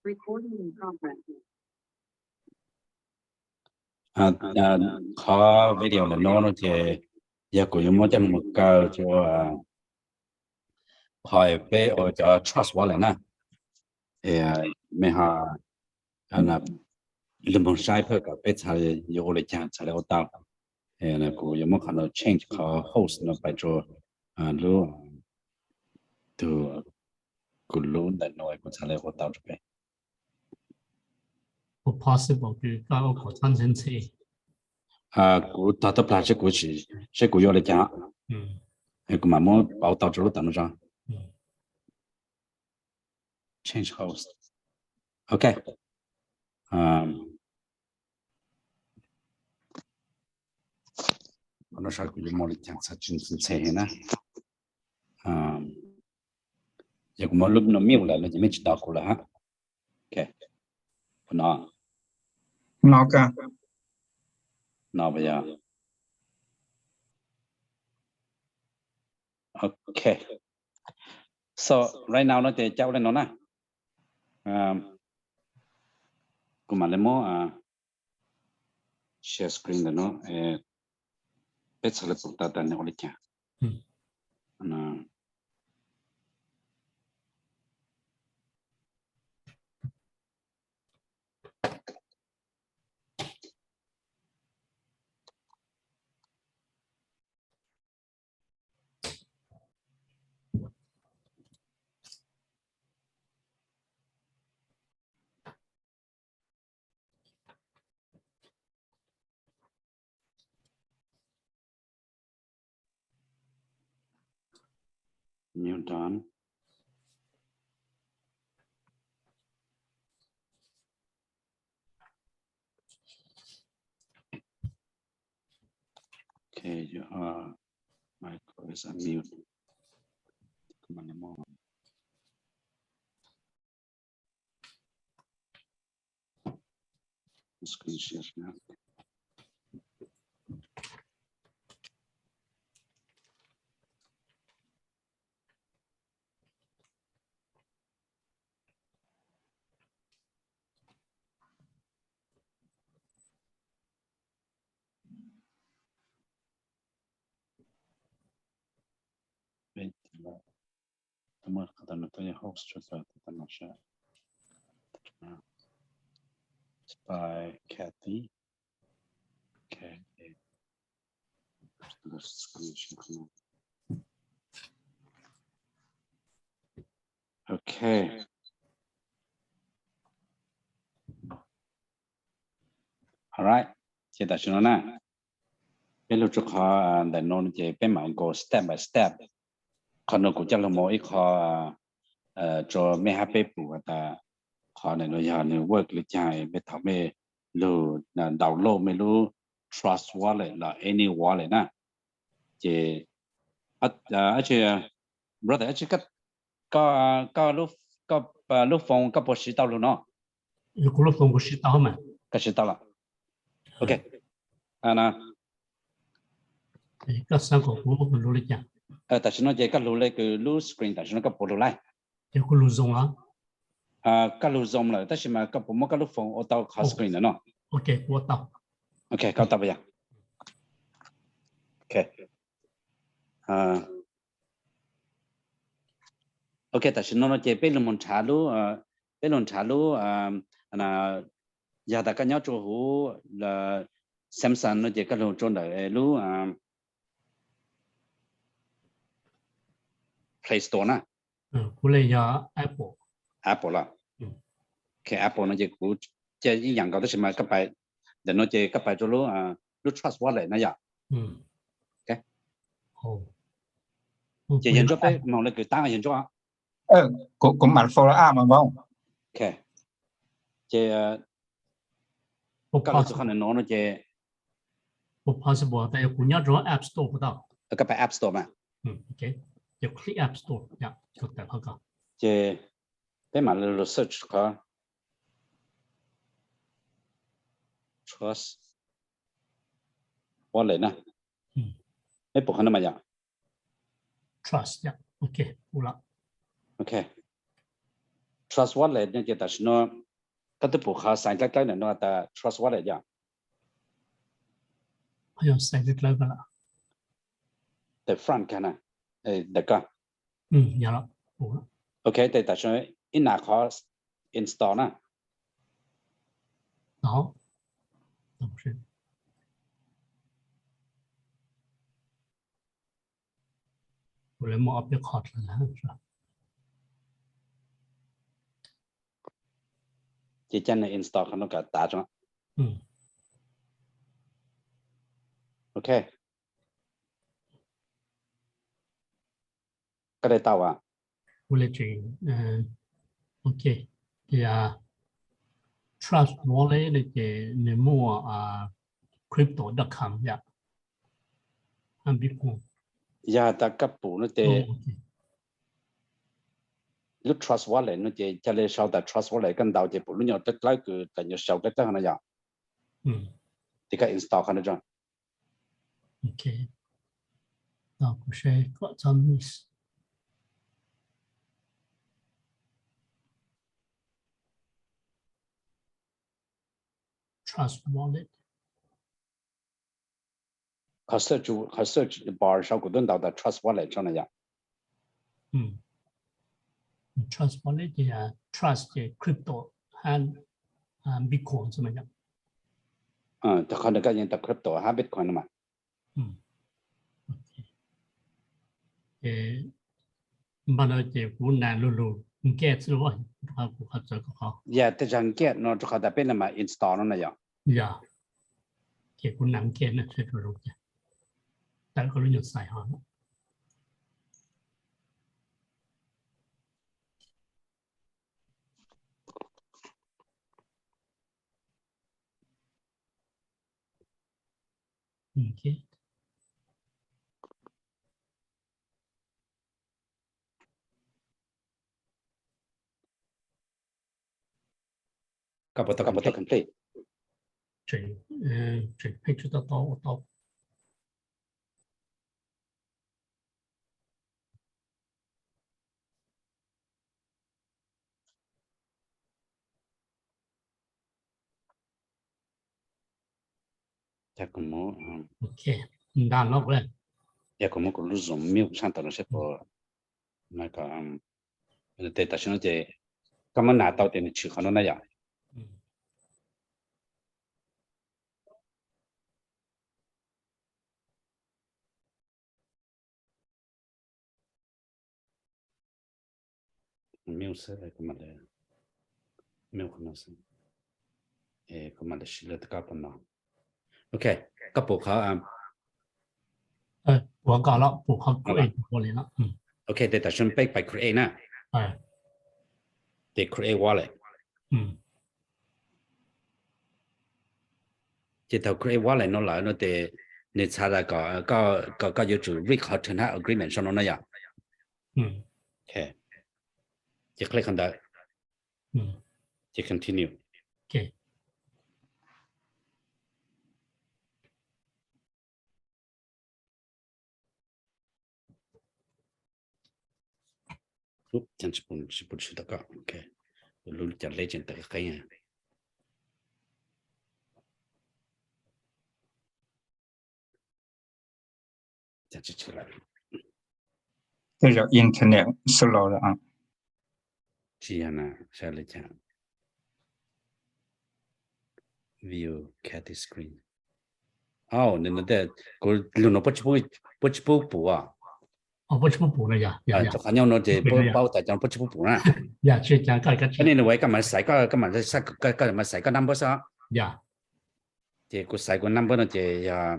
Qhov video ntawm no no ces yog kuv yuav muab coj mus kaw rua qhov peb ua cov Trust Wallet na. Mej ho lug moog saib peb kom peb txhaj yuav ua le caag txhaj le ua tau. Kuv yuav muab qhov no change qhov host no pais rua lub tug kuv lub ntawm no kuv txhaj le ua tau rua peb. Kuv tog tau plag seb kuv yuav le caag, kuv mam muab pauv tau rua lub tawm no tso. Change host. Ok. Qhov no saib kuv yuav muab le caag txhaj tsi ntxhe heev na. Yog kuv muab lub no mute lawm no ces mej tsi hnov kuv lawm hab. Ok. Kuv no. No ka. No puas yog? Ok. So right now no ces ca ua le no na. Kuv mam le muab share screen ntawm no, peb txhaj le pum tau tas nws ua le caag. New done. Okay, your micro is unmute. Come on, come on. Screen share na. Spy Kathy. Okay. Okay. Alright. Ces tam sim no na, peb lug rua qhov ntawm no ces peb mam go step by step. Qhov no kuv coj lug moog ib qho rua mej hab peb pum has tas qhov ntawm no yog nws work le caag, mej thaum mej lug download mej lub Trust Wallet los any wallet na. Ces, brother, koj lub phone koj puas siv tau lug no? Kuv lub phone kuv siv tau mas. Koj siv tau lawm. Ok. Tam sim no ces koj lug le kws lub screen tam sim no koj puas lug laij? Koj lug Zoom lawm tab sis mas koj puas muab koj lub phone ua tau qhov screen ntawm no? Ok, koj ua tau puas yog? Ok. Ok, tam sim no no ces peb lug moog nrhav lub, peb lug nrhav lub, yog tas koj nyob rua huv Samsung no ces koj lug rua ntawm lub Play Store na. Kuv le yog Apple. Apple lawm. Ok, Apple no ces kuv cia ib yaam nkaus tab sis mas koj pais, ntawm no ces koj pais rua lub, lub Trust Wallet na yom. Ces yog ntsuab peb moog le kws taab yog ntsuab. Kuv mam follow up mas vauv. Ok. Ces koj lug txug qhov no no ces, puas possible tas yog kuv nyob rua App Store puas tau? Koj pais App Store mas. Ces click App Store. Ces peb mam lug search qhov Trust Wallet na. Peb pum qhov no mas yom. Trust, ok, pum lawm. Ok. Trust Wallet no ces tam sim no koj twb pum qhov sign dlawb dlawb ntawm no tas Trust Wallet yom? Ntawm front ka na, ntawm koj. Ok, ces tam sim no ib nab qhov install na. Ces ca nws install qhov no kom tas tso. Ok. Koj daim tau as? Ua li tseem, ok, ces Trust Wallet no ces nws muaj crypto dot com yom, Bitcoin. Yog tas koj pum no ces lub Trust Wallet no ces ca le sau tas Trust Wallet, koj ntaus ces pum lub nyuag dlawb dlawb kws tas nyuag sau dlawb dlawb no yom. Ces koj install qhov no tso. Ok, tos kuv seb kom txhob miss. Trust Wallet. Qhov search, qhov search bar saum kuv twb ntaus tas Trust Wallet tso na yom. Trust Wallet ces Trust ces crypto hab Bitcoin xwb mas yom. Qhov ntawd koj yeej tas crypto hab Bitcoin no mas. Npaj no ces kuv nas lug lug get xwb los kuv qhov txawv kuv qhov. Yog tej zag get no rau qhov tas peb no mas install no na yom. Yog, ces kuv nas get na seb rau zoo cas. Tawm koj lub nyuag xais ho. Koj puas tau complete? Tseem, tseem pheej tsis tau tau ua tau. Yog kuv muab, yog kuv muab kuv lub Zoom mute tshaj tawm no seb puas, no kom, tes tam sim no ces koj muab nas tau ces nws tshwm qhov no na yom. Mute xwb, mute qhov no xwb, kuv mam li siv lawv koj qhov no. Ok, koj pum qhov, pum qhov, pum qhov create li no. Ok, tes tam sim no peb pais create na. Ces create wallet. Ces thaum create wallet no lawm no ces nws txhais tas kom, kom koj yuav tsum read qhov term hab agreement saum no na yom. Ces click qhov ntawd. Ces continue. Tsis pum tsis tau koj, lub cov lej tseem tawm qeeb. Tej zaum internet slow lawm. Tsis yog na, saib li cas. View Kathy screen. Au, kuv lug no puab tsis pub pum os. Qhov nyuj no ces puab paub tas cov puab tsis pub pum na. Koj niaj nws ua koj mam xaiv, koj mam xaiv koj number xwb. Ces kuv xaiv kuv number no ces yog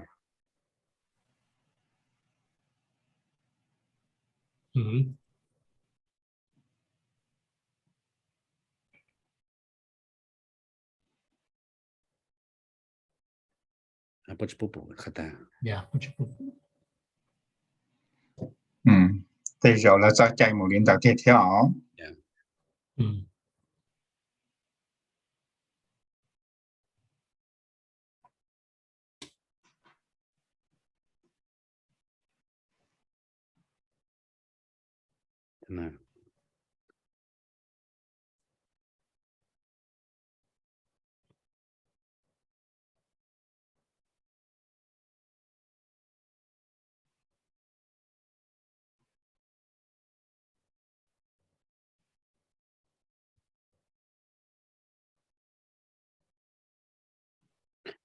puab tsis pub pum qhov tag. Tej zaum lawv txoj cai mus li ntawd tiag thiab os.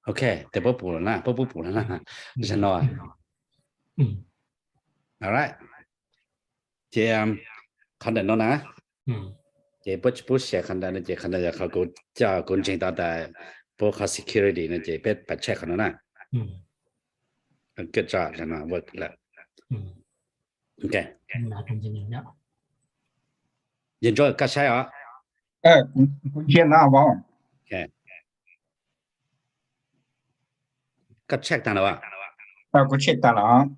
Ok, tes puab pum lawm na, puab pub pum lawm na. Zaum no. Alright. Ces qhov ntawm no na, ces puab tsis pub share qhov ntawd no ces qhov ntawd yog qhov kuv coj kuv ntseeg tau tas puab qhov security no ces peb pab check qhov no na. Good job, zaum no work lawm. Ok. Yog ntsub koj saib os. Kuv ntsia no vauv. Koj check tag lawm as? Kuv check tag lawm.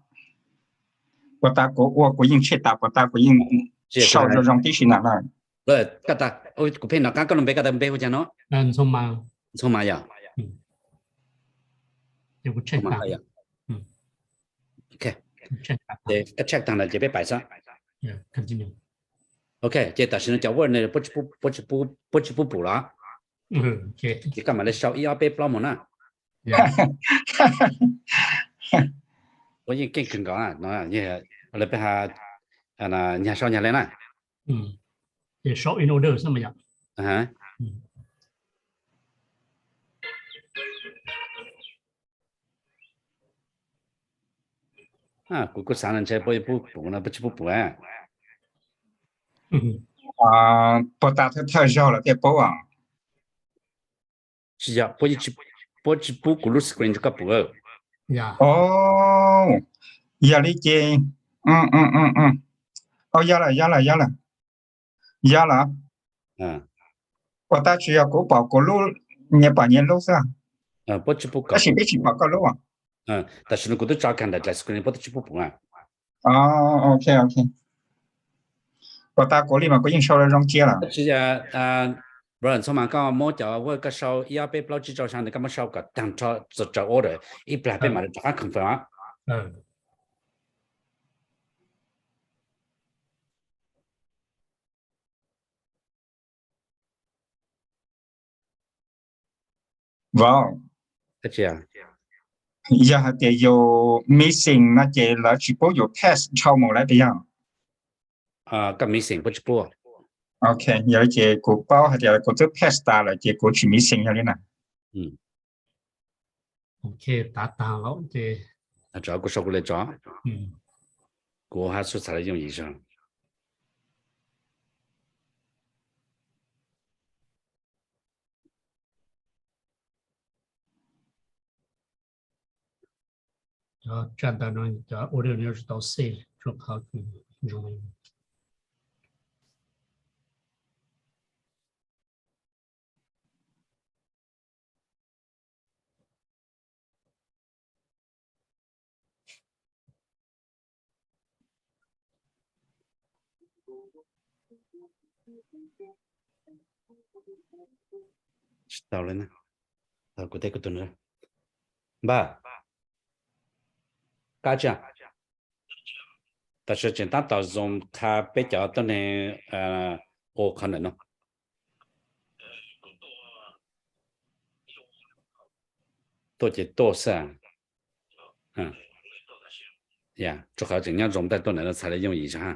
Puas tas kuv ua kuv yeej check tas, puas tas kuv yeej sau zoo zoo tib si na. Koj tas, kuv pheej nov qab koj lub npe, koj tas npe hu cas no? Ntxhoo Mas yog. Koj check tag lawm ces peb pais xwb. Ok, ces tam sim no cov word no puab tsis pub pum los? Ces koj mam li sau ib ob peb plaub mus na. Puab yeej keej kawg nkaus no, lawv peb nyag sau nyag le na. Kuv kuj xav no ntshe puab pub pum no, puab tsis pub pum. Puas tas thawj thawj zaug lawm thiaj pub os? Tsis yog, puab tsis pub kuv lub screen rau koj pum. Yog li ces, yog lawm, yog lawm, yog lawm. Yog lawm. Puas tas tsis yog kuv pom kuv lub, nyias pom nyias lub xwb? Tab sis peb tsis pom koj lub. Tam sim no kuv twb tso kag ntawm dlais screen, puab twb tsis pub pum. Ok, ok. Puas tas kuv li mas kuv yeej sau zoo cia lawm. Brother Ntxhoo Mas, koj muab cov word koj sau ib ob peb plaub tsib rau xya ntawd koj muab sau kom tag nrho txog raws order, ib plag peb mam li rov qab confirm. Vauv, yog hais tias yus missing no ces lawv tsis pub yus pass dhau mus lawm tiag. Koj missing puab tsis pub. Ok, yog li ces kuv paub hais tias kuv twb pass tas lawm ces kuv tsis missing yog li na. Ok, tav tag lawm ces, kuv sau kuv li tso. Kuv hab xub txhad li yooj yim zog. Cov tsaj ntawv no cov audio no yuav tsum tau save rua qhov zoo. Tsis tau li na. Kuv teb kuv tus no. Npawg, kab tsi? Tam sim tseem tab tom Zoom qha peb cov tuab neeg ua qhov ntawm no. Tuaj ces tuaj xwb. Rua qhov tseem nyob Zoom tab tuaj ntawm no txhad li yooj yim zog ha.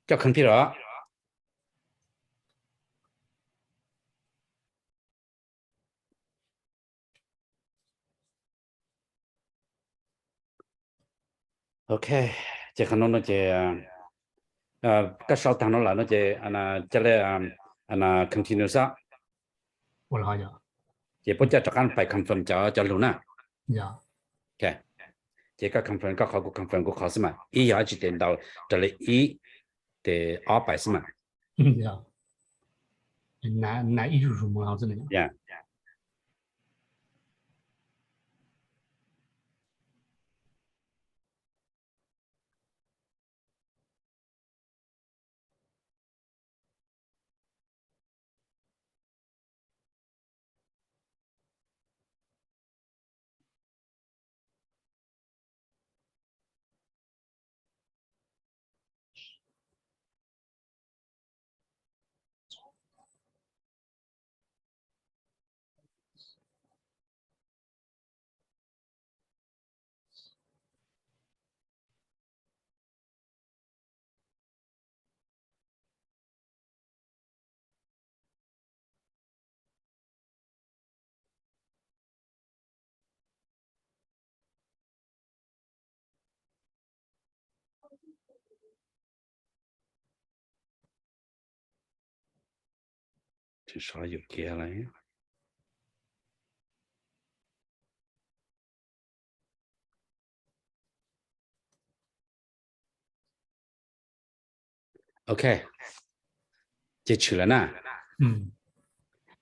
Coj computer os. Ok, ces qhov no no ces koj sau tag no lawm no ces ca le continue xwb. Ces puab coj rov qab pais confirm cov cov lug na. Ces koj confirm koj qhov, kuv confirm kuv qhov xwb mas, ib yog dab tsi ces ntaus raws li ib ces ob pais xwb mas. Sov yus kiag lawm. Ok, ces tshwm lawm na.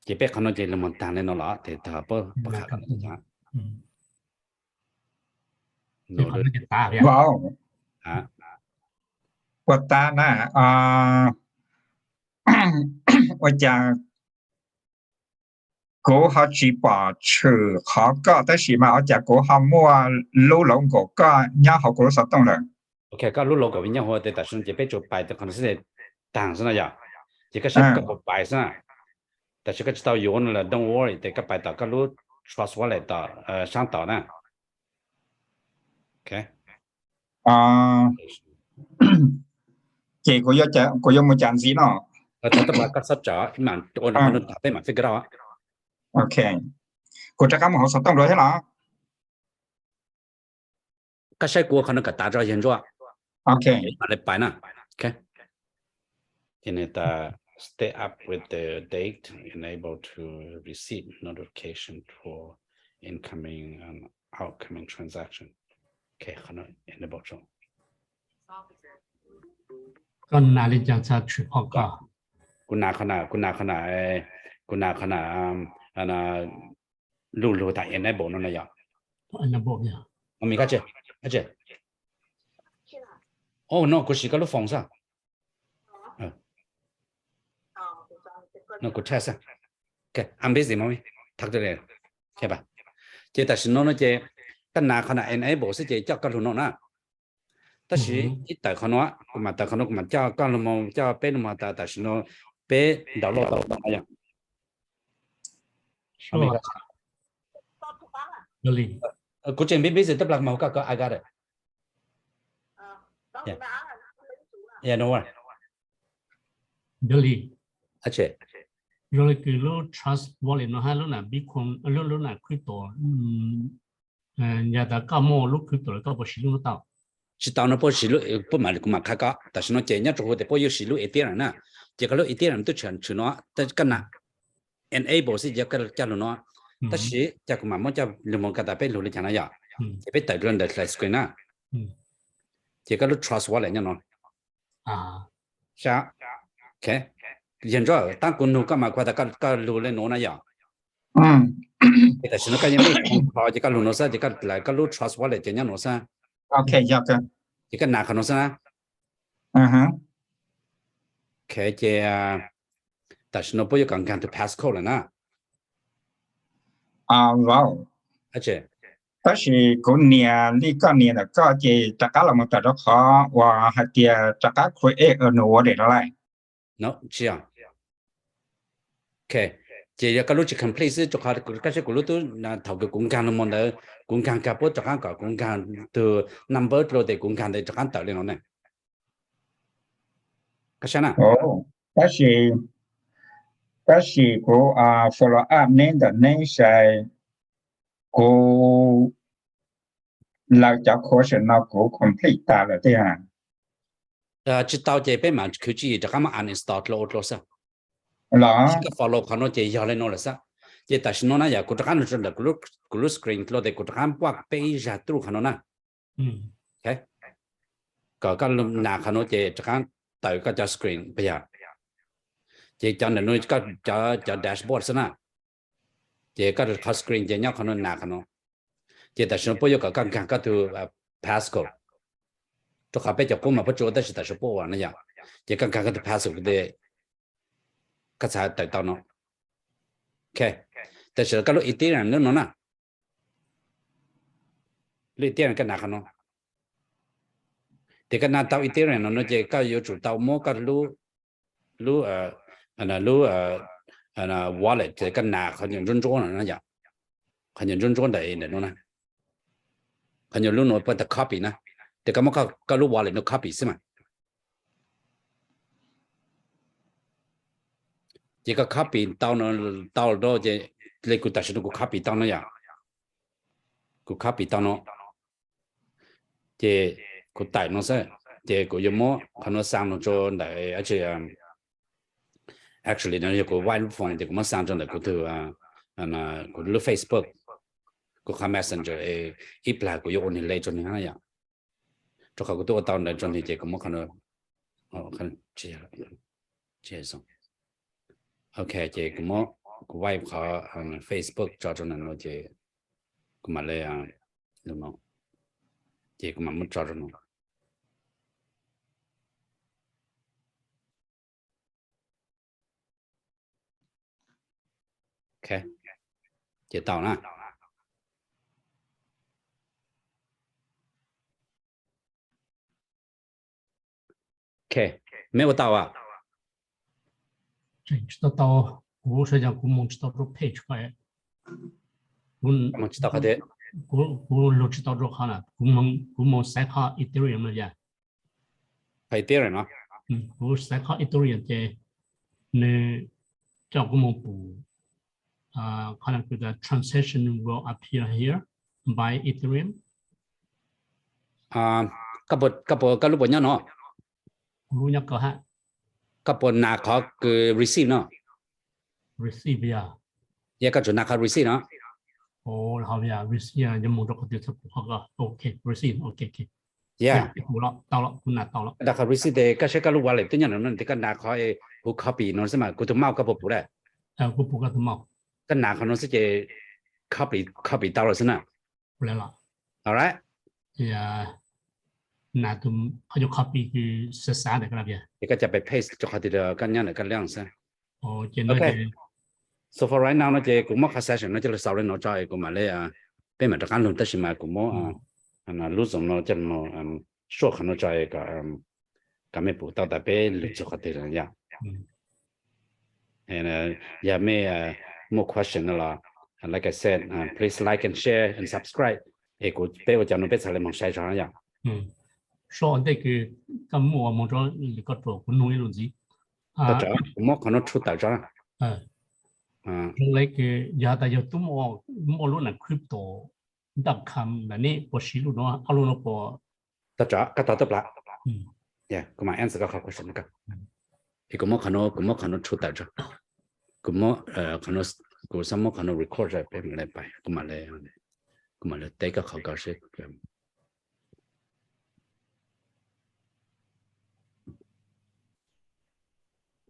Ces peb qhov no ces los mus tag li no los ces tag pab pab qham. Ua tab na, ua cas kuv ho tsis pom tshwm qhov koj tab sis mas ua cas kuv ho muaj lub logo koj nyob hauv kuv lub xov tooj lawm? Ok, koj lub logo nyob hauv tes tam sim no ces peb tsuas pais tes qhov no xwb, tag xwb no yom. Ces koj saib koj puas pais xwb na. Tam sim koj tsis tau yuav no los don't worry, tes koj pais tom koj lub Trust Wallet tom sab tod na. Ok. Ces kuv yuav mus cas ntxiv no? Txhob tawm, koj txhob tawm, ib mam ua qhov no tag peb mam figure out. Ok, kuv rov qab mus hauv xov tooj dua thiab los? Koj saib kuv ua qhov no kom tav tso yawg Ntsuab. Ok, mam li pais na. Ok. Ces nws tas stay up with the date, enable to receive notification for incoming and outgoing transaction. Ok, qhov no enable tso. Koj nas li cas txog tshwm qhov koj? Kuv nas qhov na, kuv nas qhov na, kuv nas qhov na, lub lug tas enable no na yom. Enable yom. Ov, me kab tsi, kab tsi. Oh no, kuv siv koj lub phone xwb. No kuv test xwb. Ok, I'm busy, mommy. Talk to you later. Ok, ces tam sim no no ces koj nas qhov na enable xwb ces coj koj lug no na. Tab sis ib tawm qhov no, kuv mam tawm qhov no, kuv mam coj koj lug mus, coj peb lug mus tas tam sim no peb download tau no yom. Kuv tseem busy tab plag mas koj koj I got it. Yeah, no worry. Dali. Zoo li kws lub Trust Wallet no hab lub na Bitcoin, lub, lub na crypto, yog tas koj muaj lub crypto lawm koj puas siv lub no tau? Tsis tau no puab siv lub, puab mam, kuv mam qha koj. Tam sim no ces nyob rua huv tes puab yuav siv lub Ethereum na. Ces koj lub Ethereum twb tshwm, tshwm no, koj na enable xwb ces coj lug no. Tab sis cas kuv mam muab coj lug mus koj tas peb lug li cas no yom. Ces peb tawm dlua ntawm hla screen na. Ces koj lub Trust Wallet nyob no. Sab. Ok. Yawg Ntsuab, tab kuv nug koj mas kuv has tas koj lug li nuav na yom. Ces tam sim no koj yeej muaj ib qho ces koj lug nuav xwb ces koj lawv koj lub Trust Wallet ces nyob nuav xwb. Ces koj nas qhov nuav xwb na. Ok, ces tam sim no puab yuav kom nkaag tus passcode lawm na. Tab sis kuv nias li koj nias ntawm koj ces rov qab los mus tawm rau qhov uas hais tias rov qab create a new wallet no lauj. Tsis yog. Ok, ces yog koj lub tsis complete xwb, rua qhov koj saib kuv lub tub, thaum kws kuv nkaag lug mus ntawd kuv nkaag kag puab rov qab kom kuv nkaag tug number dlua tes kuv nkaag ntawd rov qab tawm li no ne. Koj saib na. Tab sis, tab sis kuv follow up neb ntawm neb sai, kuv lawv cov question no kuv complete tas lawm tiag. Tsis tau ces peb mam khwv tswv yim rov qab muab uninstall dlua ua dlua xwb. Los koj follow qhov no ces yog li no lawm xwb. Ces tam sim no na yog kuv rov qab nug rau ntawm kuv lub screen dlua tes kuv rov qab npuaj peb ib zag truj qhov no na. Kom koj nas qhov no ces rov qab tawm koj cov screen puas yog? Ces cov ntawm no, cov dashboard xwb na. Ces koj qhov screen ces nyob qhov no, nas qhov no. Ces tam sim no puab yuav kom koj nkaag koj tug passcode. Rua qhov peb cov qub mas puab tsi ua tab sis tam sim puab ua na yog. Ces koj nkaag koj tug passcode tes koj txhad tawm tau no. Ok, tam sim koj lub Ethereum lub no na. Lub Ethereum koj nas qhov no. Ces koj nas tau Ethereum no no ces koj yuav tsum tau muab koj lub, lub, lub wallet ces koj nas qhov nyuag ntsuab ntsuab no na yom. Qhov nyuag ntsuab ntsuab ntawm ntawm no na. Qhov nyuag lub no puab tas copy na. Ces koj muab koj lub wallet no copy xwb mas. Ces koj copy tau no, tau ces li kuv tam sim no kuv copy tau no yom. Kuv copy tau no. Ces kuv tawm no xwb. Ces kuv yuav muab qhov no xa no rau ntawm, tsi, actually no yog kuv vaib lub phone ces kuv muab xa rau ntawm kuv tug, kuv lub Facebook, kuv qhov Messenger, ib plag kuv yuav ua nwg le rau nwg na yom. Rau qhov kuv twb ua tau ntawd rau nwg ces kuv muab qhov, ok, ces kuv muab, kuv vaib qhov Facebook tso rau ntawm no ces kuv mam le, ces kuv mam muab tso rau no. Ok, ces tau na. Ok, meb ua tau as? Tsis tau tau, kuv saib yog kuv mus tsis tau rau page ko. Mus tsis tau qhov twg? Kuv lug tsis tau rau qhov na, kuv mus xaiv qhov Ethereum no yog. Qhov Ethereum no? Kuv xaiv qhov Ethereum ces nws coj kuv mus pum qhov na, transaction will appear here, buy Ethereum. Koj puas, koj lub puas nyob no? Kuv lub nyob ko hab. Koj puas nas qhov kws receive no? Receive yog? Yog, koj tsuas nas qhov receive no. Receive yog mus rau qhov twg txhaj pum qhov ko. Ok, receive, ok, ok. Yog, tau lawm, kuv nas tau lawm. Koj nas qhov receive tes koj saib koj lub wallet twb nyob ntawm no tes koj nas qhov who copy no xwb mas kuv tus mouse koj puas pum dab? Kuv pum koj tus mouse. Koj nas qhov no xwb ces copy, copy tau lawm xwb na. Alright. Ces koj coj pais paste rau qhov twg koj nyob ntawm koj lab xwb. Ok. So for right now no ces kuv muab qhov session no coj los xaus li no tso es kuv mam li, peb mam rov qab lug tab sis mas kuv muab lub Zoom no coj mus suaj qhov no tso kom mej pum tau tas peb lug txug qhov twg lawm yom. Yog mej muaj question no los, like I said, please like and share and subscribe es kuv, peb ua cov no peb txhad le moog saib tso yom. Sab ntej kws koj muab ua moog rau lwm koj ruam kuv nug ib lus ntxiv. Tau tso, kuv muab qhov no rhu tawm tso. Zoo le kws yog tas yog tub muaj lub na crypto dot com ntawm neb puas siv lub no, ob lub no puas? Tau tso, koj tau tub plag. Kuv mam answer koj qhov question no. Es kuv muab qhov no, kuv muab qhov no rhu tawm tso. Kuv muab, kuv xav muab qhov no record tso peb mam le pais, kuv mam le, kuv mam le teb koj qhov ko seb.